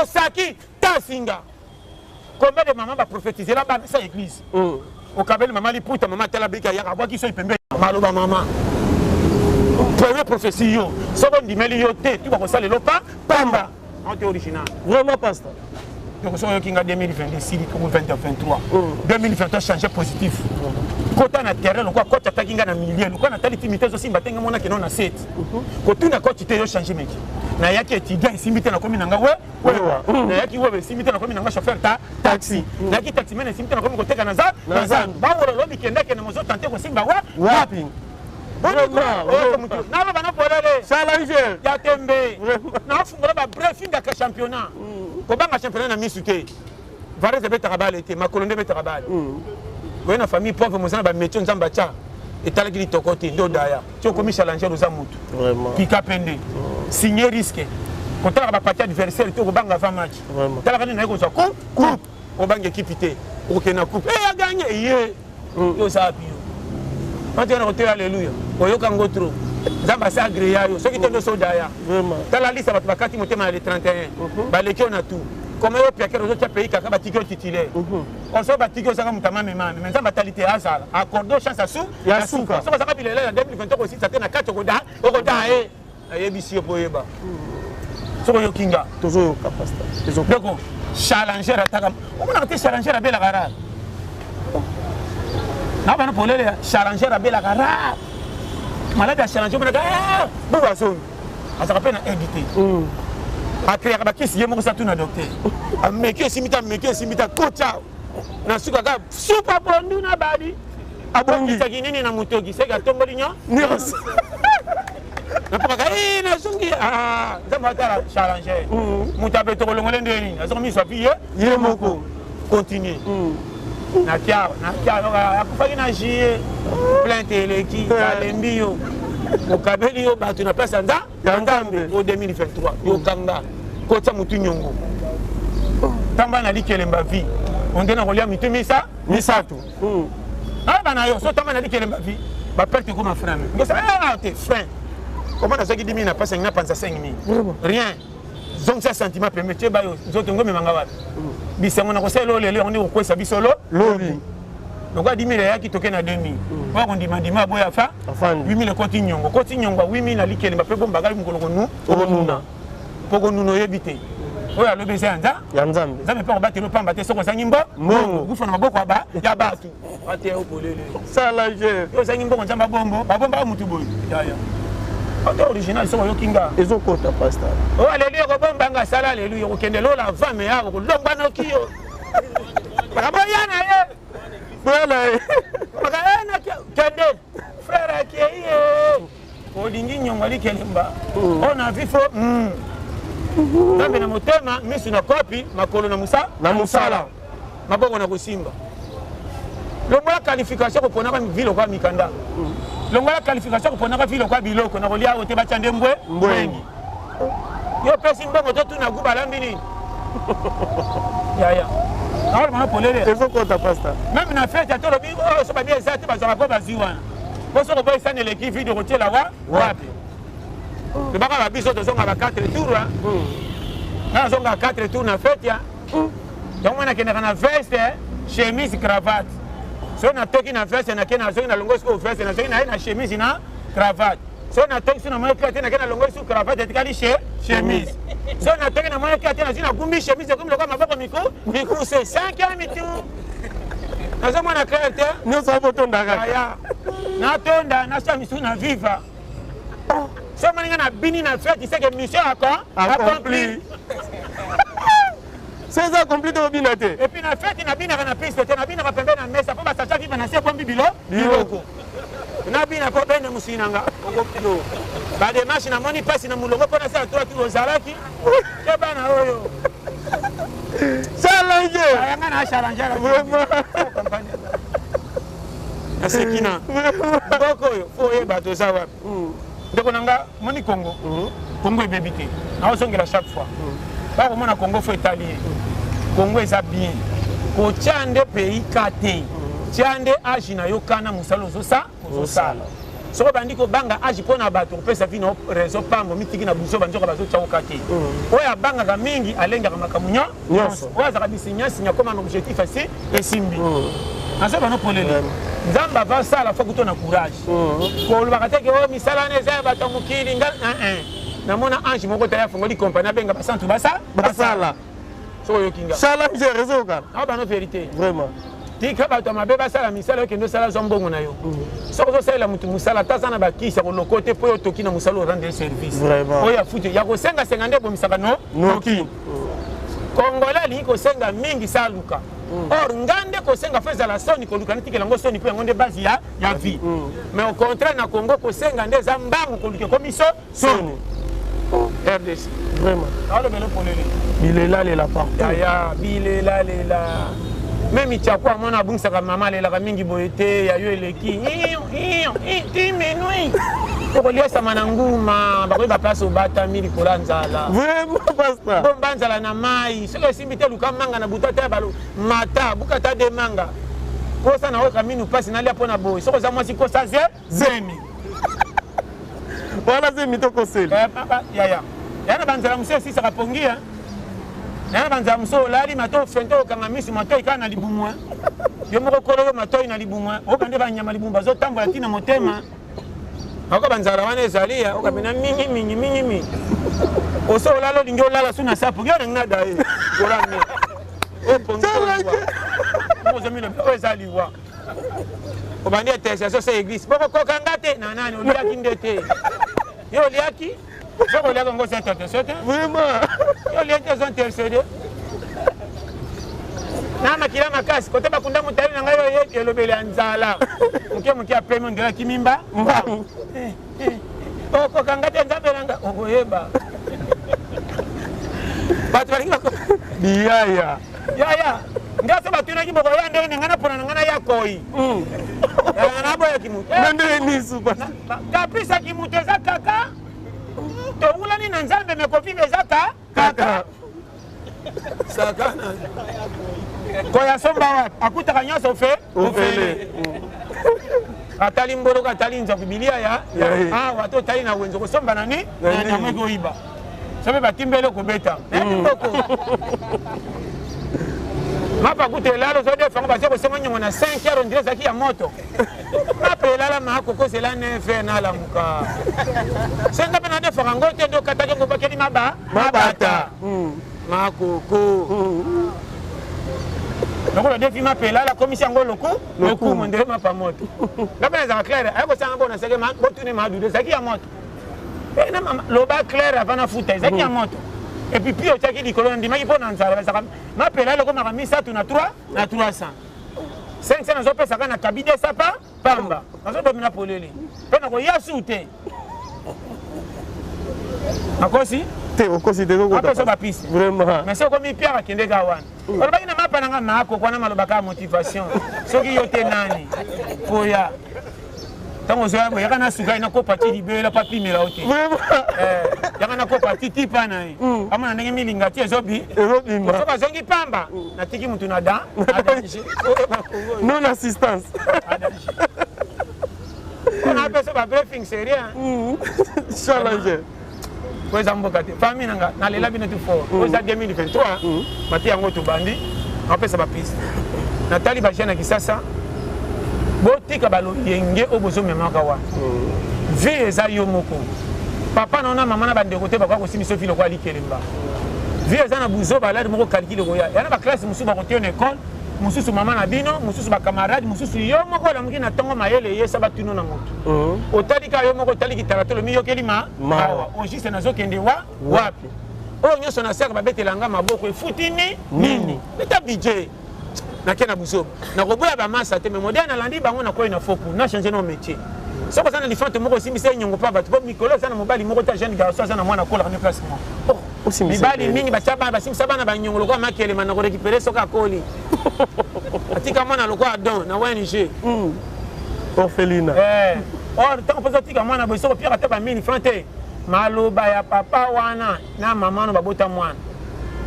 osaki ta singa. Combien de mama baprophétisela bana sa église? Okabeli mama liputa, mama atala bika, yaka abwaki soi pembeni. Maloba mama, première prophétie, yo soki ondimeli yo te, tu bakosalela pa pamba te original. Vraiment, pasteur. Donc soki oyoki nga, 2022 sili, 2023, 2023 change positif. Kota na terrain lokola coach ataki nga na milieu, lokola natali timi te, ezosimba te, nga mona keno na 7 kotuna coach te, yo change meki. Nayaki étudiant, esimbi te, nakomi na nga we wewa. Nayaki wewa, esimbi te, nakomi na nga chauffeur ta taxi. Nayaki taximan, esimbi te, nakomi koteka na za na zandu. Bawolo lobi kende mozo tenter kosimba wa wapi? Naloba na polele. Challenger. Ya tembe, nafungola babref, fingaka championnat, kobanga championnat na misu te. Varese ebetaka bale te, makolo nde ebetaka bale. Oye na famille pauvre, moza na bamétier Nzambe atya, etalaki litoko te, nde odaya ti okomi challenger, oza motu pika mpe nde signe risque. Kotalaka bapati adversaire te, okobanga avant match, talaka nde naye kozwa coupe. Obanga ekipe te, okokende na coupe e aganye ye, yo osala pio matika na koteya alleluya, oyoka ngo trop. Nzambe asi agréa yo, soki te nde osodaya. Tala lisa bato bakati motema na le 31, baleki yo na tout. Koma yo piakere, ozotya pays kaka, batiki yo titulaire, oso batiki ozanga moto amamemame, mais Nzambe atali te, azala accorde chance asu ya suka. Soki ozaka bilela ya 2023, kosisa te na kati, okoda okoda ye. Nayebisi yo mpo oyeba, soki oyoki nga. Tozoyoka, pasteur. Donc challenger ataka, omonaka te, challenger abelaka rare na bana polele. Challenger abelaka rare malade ya challenger, omonaka bo bazongi, azalaka mpe na aide te, acréaka bakisi ye moko, sa tuna docteur, ameki esimbi te, ameki esimbi te, akota na suka kaka supa pondu na badi, abongisaki nini na motoki, seke atomboli nyonso. Napokaka nazongi, Nzambe atala challenger, moto abeto kolongole nde nini, azongi miso api ye. Ye moko. Continue natia natia, akufaki na juillet, plainte eleki, balembi yo, okabeli yo bato na place ya ya Nzambe. O 2023, yokanga kotia motu nyongo, tamba na likelemba vie, onde na kolia mitu misa misato. Ayeba na yo, so tamba na likelemba vie, baperte ekoma frein, ngosa te frein. Comment nazwaki 10 000 na pasi, napanza 5 000? Rien. Zongisa sentiment pembe, tie bayo nzoto ngo ememanga wapi? Bisango na kosala lelo lelo yango nde kokwesa biso lo lobi. Lokola 10 000 eyaki, toke na 2 000. Oya kondimandima, aboya fa Afandi. 8 000 ekoti nyongo, koti nyongo ya 8 000 na likelemba mpe bombaka mokolo konu okonuna. Mpo konuna oyebi te oyo alobi eza ya nza ya Nzambe. Nzambe mpe akobatela opamba te soki ozangi mbo Mbongo. Okufa na maboko ya bato ate opolele. Sala je. Yo ozangi mbongo, Nzambe abombo babombaka mutu boye yaya oto original soki oyoki nga. Ezokota, pasteur. Oyo aleluya kobombanga, asala aleluya kokende lola avant me awa kolongwa noki yo makambo ya na ye. Boya na ye. Maka kende frère akei ye olingi nyongo alikelemba oyo na vi fo Nzambe na motema, misu na kopi, makolo na musa na mosala, maboko na kosimba. Longola qualification koponaka vi lokola mikanda, longola qualification koponaka vi lokola biloko na kolia oyo te batya nde mbwe. Mbwengi. Yo opesi mbongo, totuna gu balambi nini yaya, naoloba na polele. Ezokota, pasteur. Même na fête ata olobi oyo so babi eza te, bazwaka mpo bazwi wana mpo soki oboyi sani eleki vide kotiela wa wapi. Lobaka babiso tozonga ba 4 tour, nga nazonga 4 tour na fête ya yango mwana akendaka na veste, chemise, cravate. So natoki na veste, nake nazongi na longo sikoyo veste, nazongi naye na chemise na cravate. So natoki so namoni te, nake na longo su cravate, etikali chemise. So natoki namoni te, nazwi nagumbi chemise, ekomi lokola maboko miku mikuse cinquième tour, nazomona clair te. Nyonso abotonda kaka. Aya natonda nasia misu na viva. So omoni nga nabini na fête, c'est que mission accompli. So eza accompli te, obina te. Et puis na fête nabinaka na piste te, nabinaka pembe na mesa mpo basacha viva na se ebombi bilo biloko. Nabina mpo bende mosili na nga okokilo badémarche, namoni mpasi na molongo mpo nasala trois tour ozalaki te bana oyo. Challenge. Ayanga na challenge. Vraiment. Naseki na mboka oyo fo oyeba toza wapi. Ndeko na nga, moni Congo, Congo ebebi te. Naozongela chaque fois, bakomona Congo fo etali ye. Congo eza bien, kotia nde pays ka te, tia nde age na yo kana mosala ozosala. Soki obandi kobanga age mpo na bato kopesa vi na raison pambo mitiki na buso banzoka bazotya oka te. Oyo abangaka mingi alengaka makambo nyonso. Oyo azalaka bisinyasinya koma na objectif asi esimbi. Nazo bano polele, Nzambe avasala fo kuto na courage. Kolobaka te ke oyo misala wana eza ya bato ya mokili. Nga namona ange moko taya afongoli kompani, abenga basantu basa basala. Soki oyoki nga. Challenge ezokana. Ao bano vérité. Vraiment. Tika bato ya mabe basala misala, okende osala, zwa mbongo na yo. Soki ozosalela motu mosala, ata aza na bakisi ya koloko te, mpo oyo otoki na mosala, orendre service. Oyo afuti ya kosengasenga nde ebomisaka no noki. Congolais alingi kosenga mingi, sa aluka. Or nga nde kosenga fo ezala soni, koluka netikela yango soni, mpo yango nde base ya vie. Mais au contraire, na Congo kosenga nde eza mbangu, koluka ekomi so soni. RDC. Vraiment. Alobela polele. Bilelalela partout. Yaya, bilelalela. Même tiako amona abungisaka mama, alelaka mingi boye te. Ya yo eleki ti minuit, okoliesama na nguma, bakoyeba place obatami likolo ya nzala. Vraiment, pasteur. Bomba nzala na mai, soki esimbi te, luka manga na buta te ya balo mata buka ta de manga posa na oyoka minu mpasi nalia mpo na boye. Soki oza mwasi, kosa ze zemi. Wana zemi tokoseli. Yaya, ya na banzala mosusu esisaka pongi ya na banzala mosusu, olali matoi fente, okanga misu, matoi kaka na libumu. Yo moko kolo yo matoi na libumu, oyoka nde banyama libumu bazotambola ntina motema. Oyoka banzala wana ezali ya oka pena mingi mingi mingi mingi. Oso olala, olingi olala su na sapo yo nangi nada ye olami oyo pongi oyo eza liwa. Obandi intercession se église, bokokoka nga te na nani oliaki nde te. Yo oliaki, soki oliaki yango oza intercession te. Vraiment. Yo oliaki te, oza intercéder na makila makasi kote bakunda motali na ngai oyo elobeli ya nzala moke moke apemi ondelaki mimba. Mbangu. Okoka nga te, Nzambe nanga okoyeba bato balingi Biyaya. Yaya, nga so batunaki bokoya ndenge na ngai, napona na ngai naya koi naboyaki motu. Na ndenge nisu? Kapisaki moto eza kaka towulani na Nzambe, me koviva eza ka kaka. Sakana koya somba wapi akutaka nyonso fe ofele. Atali mboloko, atali nzaku, bilia ya awa to otali na wenze kosomba na ni na nyama ekoyiba. Soki batimbeli okobeta. Nayebi mboko. Mapa kutu elala ozodefa yango baza kosenga nyongo na 5 heures ondire ezalaki ya moto. Mapa elala maakokosela 9 heures nalamuka. Senga mpe nadefaka yango te nde okataki yango obakeli maba mabata. Makoko. Lokola defi mapa elala akomisi yango loku lokumu ndele mapa moto. Nga mpe nazalaka claire aye kosanga mpo naseke botune madudu ezalaki ya moto. Loba claire avant nafuta ezalaki ya moto. Et puis pio otiaki likolo nandimaki mpo na nzala bazalaka mapela elokomaka misato na 3 na 300 500 nazopesaka na kabide sapa pamba nazodomina polele mpe nakoya su te nakosi te okosi te apesa bapiste vraiment mais soki okomi piaka kende kaka wana olobaki na mapa na nga maakoko wana malobaka ya motivation soki yo te nani koya ntango ozoya boye yaka na sukali nakopa ti libela mpo apimela yo te yaka nakopa ti tipa na ye amona ndenge milinga ti ezobi ezobima soki azongi pamba natiki mutu na dan danger non assistance mpona apesa ba briefing sérieux challenger po eza mboka te famille na nga nalela bino tu fort oyo eza 2023 mate yango tobandi napesa bapiste natali bajeune ya Kisasa botika baloyenge oyo bozomemaka wana vie eza yo moko papa na yo na mama na bandeko te bakoka kosimisa yo vie lokola likelemba vie eza na buzoba alade moko calcule koya ya na baklasse mosusu bakoteyo na ekole mosusu mama na bino mosusu bacamarade mosusu yo moko olamuki na ntongo mayele eyesa batuno na motu otali kaka yo moko otali kitalatolo miyokeli ma mawa au juste nazokende wa wapi oyo nyonso nasaka babetela nga maboko efuti ni nini beta budget nake na buzoba nakoboya bamasa te mais modele nalandi bango nakwei na foku na change no métier soki oza na lifante moko osimbisa ye nyongo mpa bato mpo mikolo oza na mobali moko ta jeune garçon aza na mwana akolaka ne place moko mibali mingi batya bana basimbisa bana banyongo lokola makelema na korécupérer soki akoli atika mwana lokola don na ONG orphelina or ntango mpoza otika mwana boye soki opiaka ata ba 1000 franc te maloba ya papa wana na mama no babota mwana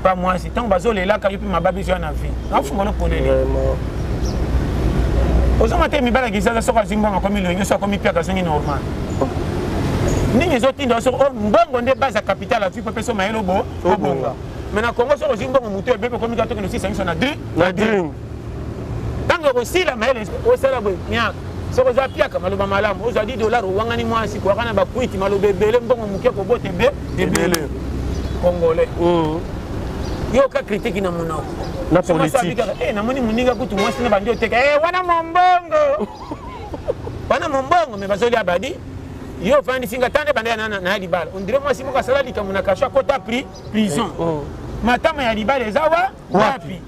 pa mwasi ntango bazolelaka yo mpe mababi ezoya na vie nafungola polele ozonga te mibali ya Kisasa soki azwi mbongo akomi loyenge soki akomi piaka azongi normal nini ezotinda soki mbongo nde base ya capital azwi mpo peso mayele obo obonga mais na Congo soki ozwi mbongo motu ebebe okomi kaka tokende osisa miso na dream ntango ekosila mayele osala boye miaka soki oza piaka maloba malamu ozwa 10 dollar owangani mwasi koyaka na bakwiti maloba ebele mbongo moke kobota ebe ebele congolais yoka critique na monoko na politique namoni moninga kutu mwasi na bandi oteka wana mombongo wana mombongo me bazolia badi yo ofandisi nga tande banda na ya libala ondire mwasi moko asala likambo na kasho akota prison matama ya libala eza wa wapi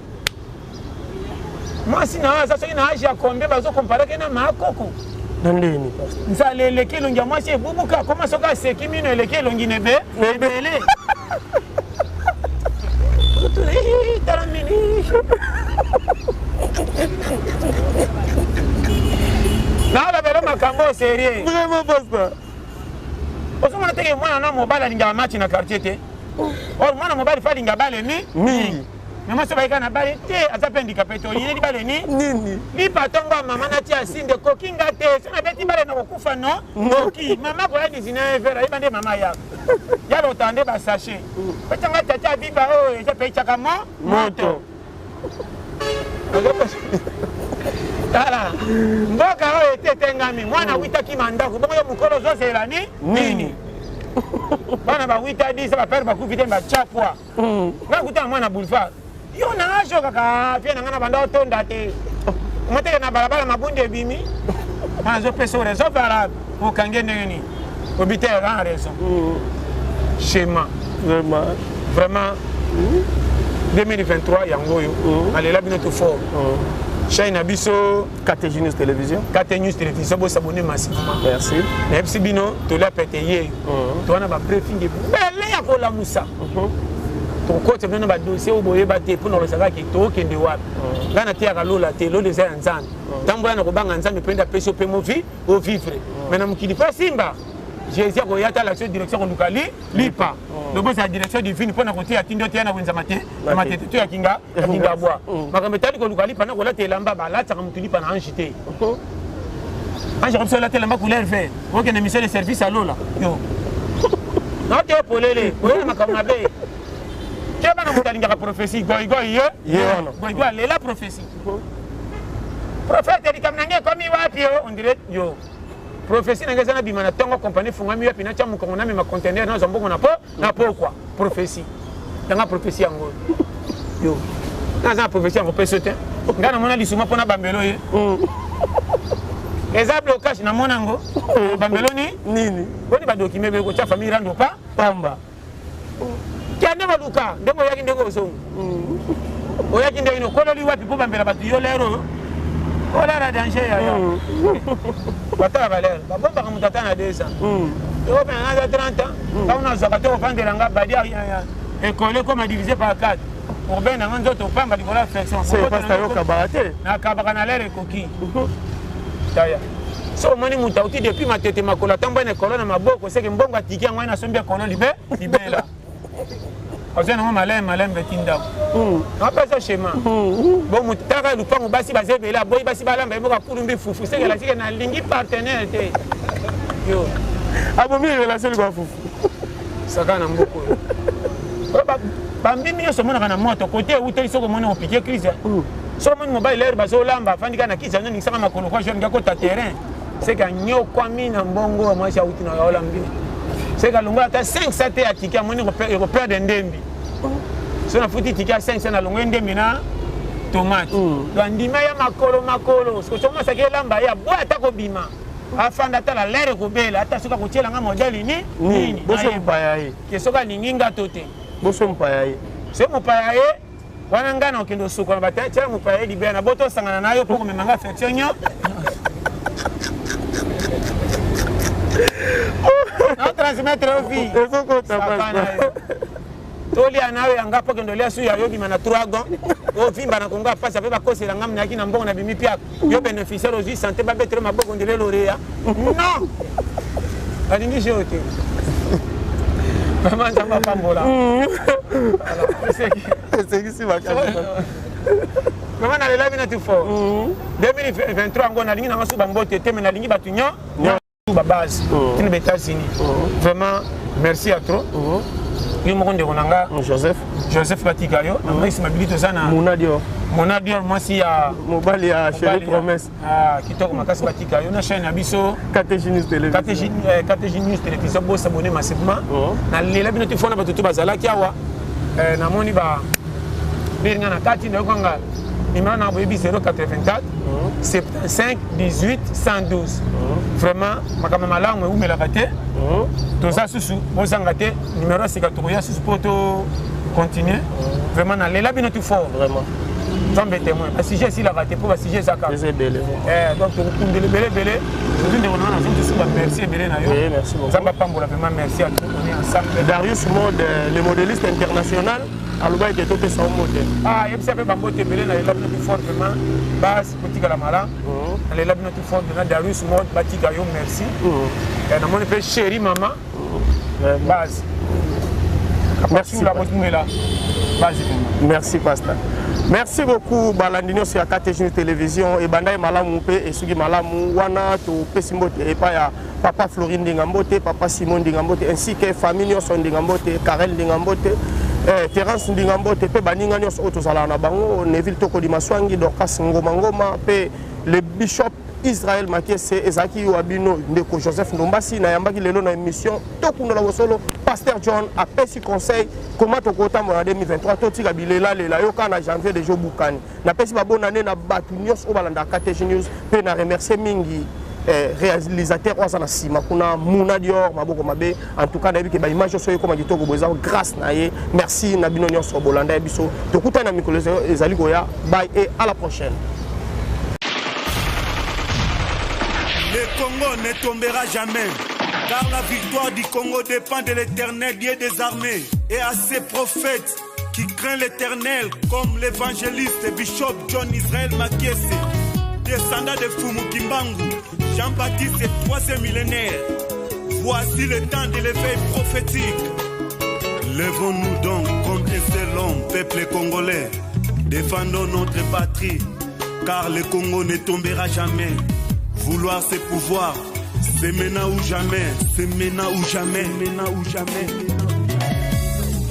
mwasi na aza soki na age ya combien bazokomparake na maakoko na ndeni nzala eleki elongi ya mwasi ebubuka akoma soki aseki mino eleki elongi na ebele tala mini nalobela makambo sérieux vraiment pasteur ozomona teke mwana na mobali alingaka match na quartier te or mwana mobali fa alinga bale mi mingi mama so bayika na bale te aza mpe handicapé te oyineli bale ni nini lipa ntongo ya mama nati asinde koki nga te so nabeti bale na kokufa no noki mama koya 19 heures ayeba nde mama yaka yalota nde basachet petanga tata abiba oyo eza mpe etiaka mo moto tala mboka oyo ete etengami mwana awitaki mandako bongo yo mokolo ozozela ni nini bana bawita 10 bapere bakufi te bachapwa nga kutana mwana boulevard yo na ajo kaka vie na nga na banda otonda te moteke na balabala mabundi ebimi mwana azopesa raison valable okange ndenge nini obi te aza na raison schéma vraiment vraiment 2023 yango oyo nalela bino to fort chaîne na biso KT News Télévision. KT News Télévision bosabone massivement. Merci. Nayebisi bino tolia pete ye. Towana ba briefing ebele ya kolamusa. Tokota bino ba dossier oyo boyeba te mpona kolosaka ke tokende wapi. Ngai nateyaka lola te, lola eza ya Nzambe. Tambola na kobanga Nzambe mpe nde apesi yo mpe movi ovivre. Mais na mokili mpe simba Jésus akoya tala biso direction koluka li lipa. Lobosa ya direction divine mpona koteya tindo teya na wenza mate matete to ya kinga ya kinga bwa. Makambo etali koluka lipa na kolata elamba balataka motu lipa na ange te. Ange akomi sola telamba couleur vert. Okende mission de service à Lola. Yo. Naote polele, oyo makambo mabe. Keba na moto alingaka prophétie, goigoi ye. Ye wana. Goigoi alela prophétie. Prophète likambo na ngai ekomi wapi yo? On dirait yo. Prophétie na ngai eza nabima na ntongo compagnie efungwami wapi natya mokongo namema conteneur nazwa mbongo na po na pokwa. Prophétie. Yanga prophétie yango. Yo. Naza na prophétie yango peso te. Ngai namona lisuma mpo na bambelo ye. Eza blocage namona yango. Bambelo ni? Nini? Boni ba document ebele kotya famille rando pa? Pamba. Kende koluka ndenge oyaki ndenge ozongi. Oyaki ndenge nini okololi wapi mpo bambela bato yo lero oyo? Olera danger yaya. Batala valeur. Babombaka moto ata na 2 ans. Tokopena naza 30 ans. Ntango nazwaka te kovandela nga badi ekole koma divisé par 4. Urbain nanga nzoto pamba likolo ya flexion. Nakabaka na lere ekoki. Taya. So omoni moto auti depuis matete makolo atambwa na ekolo na maboko seke mbongo atiki yango wana asombi ekolo libe libela. Azwa nango malembe malembe ti ndako. Apesa schéma. Bon moto taka lupango basi baza ebele aboyi basi balamba ye moko akulumbi fufu seke lasike nalingi partenaire te. Yo. Abomi relation likolo fufu. Saka na mboko oyo. Bambimi nyonso omonaka na moto kote euteli soki omoni opike crise. Soki omoni mobali lere bazolamba afandi kaka na kiti yango ningisaka makolo kwa jeune akota terrain seke anyokwami na mbongo ya mwasi auti na olambi seke alongola ata 500 te ya tike amoni ekoperdre ndembi so nafuti tike ya 500 nalongoli ndembi na tomate donc andima ya makolo makolo soki mwasi ake elamba ye aboya ata kobima afanda atala lere ekobela ata soki akotiela nga modele ni nini boso mopaya ye ke soki alingi nga to te boso mopaya ye soki mopaya ye wana ngai na okende osukola bata tiala mopaya ye libela na boto osangana na yo mpo komema nga affection nyo na transmettre yo vie tolia na yo yanga mpo kende olia su ya yo bima na 3 gon ovimba na kongo ya pasi ape bakosela nga nayaki na mbongo nabimi piaka yo bénéficiaire ozwi sante babetele maboko ndele loreya non balingi jeu te vraiment nzambe apambola esekisi makasi vraiment nalela bino ti fort 2023 yango nalingi nanga su bambote te me nalingi bato nyo ba base tino ba États-Unis vraiment merci à trop yo moko ndeko na nga Joseph Joseph batika yo na Maurice Mabili toza na Mona Dior Mona Dior mwasi ya mobali ya chérie promesse ah kitoko makasi batika yo na chaîne ya biso KTG News Télévision KTG News Télévision bo s'abonner massivement na lela bino ti fona bato to bazalaki awa namoni ba biringa na kati nayokanga numéro na boyebi 084 75 18 112 vraiment makambo malamu ewumelaka te toza susu bozanga te numéro ya sika tokoya susu mpo to continuer vraiment nalela bino ti fort vraiment nzambe témoin basujet esilaka te mpo basujet eza kaka eza ebele donc tokokundela ebele ebele surtout ndeko na nga nazongi tosu bamerci ebele na yo nzambe apambola vraiment merci à tout on est ensemble Darius Mode le modéliste international alobaki ke topesa yo mbote ah yebisa mpe bambote ebele nalela bino ti fort vraiment base kotikala malamu nalela bino ti fort na Darius Mode batika yo merci namoni mpe chéri mama base Merci. Merci pasteur. Merci beaucoup balandi nyonso ya KTG News Télévision ebandai malamu mpe esuki malamu wana topesi mbote epai ya papa Florine Ndinga mbote, papa Simon Ndinga mbote ainsi que famille nyonso Ndinga mbote, Karel Ndinga mbote, Terence Ndinga mbote mpe baninga nyonso oyo tozalaka na bango Neville Tokodi Maswangi, Dorcas Ngoma Ngoma mpe le bishop Israël Makiese ezalaki wa bino ndeko Joseph Ndombasi nayambaki lelo na émission tokundola bosolo. Pasteur John apesi conseil comment tokotambola na 2023 totika bilelalela yo kaka na janvier deja obukani. Napesi babonane na bato nyonso oyo balandaka KTG News mpe na remercier mingi réalisateur oyo aza na nsima kuna Muna Dior maboko mabe. En tout cas nayebi ke baimage nyonso oyo ekoma kitoko boye eza grâce na ye. Merci na bino nyonso bolanda ya biso, tokutani na mikolo ezali koya. Bye et à la prochaine. Le Congo ne tombera jamais, car la victoire du Congo dépend de l'Éternel Dieu des armées et à ses prophètes qui craint l'Éternel comme l'évangéliste Bishop John Israël Makiese, descendant de Fumu Kimbangu, Jean-Baptiste troisième millénaire. Voici le temps de l'éveil prophétique. Levons-nous donc comme un seul homme, peuple congolais. Défendons notre patrie, car le Congo ne tombera jamais. Vouloir, c'est pouvoir. C'est maintenant ou jamais. C'est maintenant ou jamais. Maintenant ou jamais.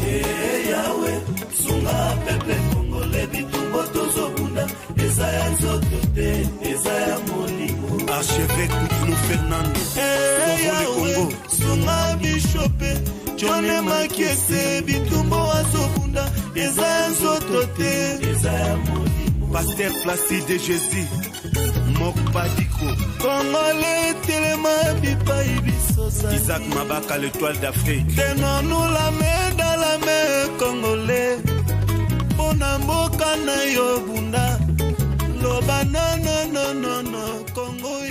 Hey Yahweh, sunga peuple congolais, bitumba tozobunda eza ya nzoto te, eza ya molimo. Archevêque Kutino Fernando, Hey sauvons le Yahweh, Congo. sunga bishope John Makiese, bitumba azobunda eza ya nzoto te, eza ya molimo. Pasteur Placide de Jésus, Mokpadiko, Congolais telema bipai biso zali. Isaac Mabaka, l'étoile d'Afrique. Tenons-nous la main dans la main, Congolais. Mpona mboka na yo bunda, loba nonononono, Congo.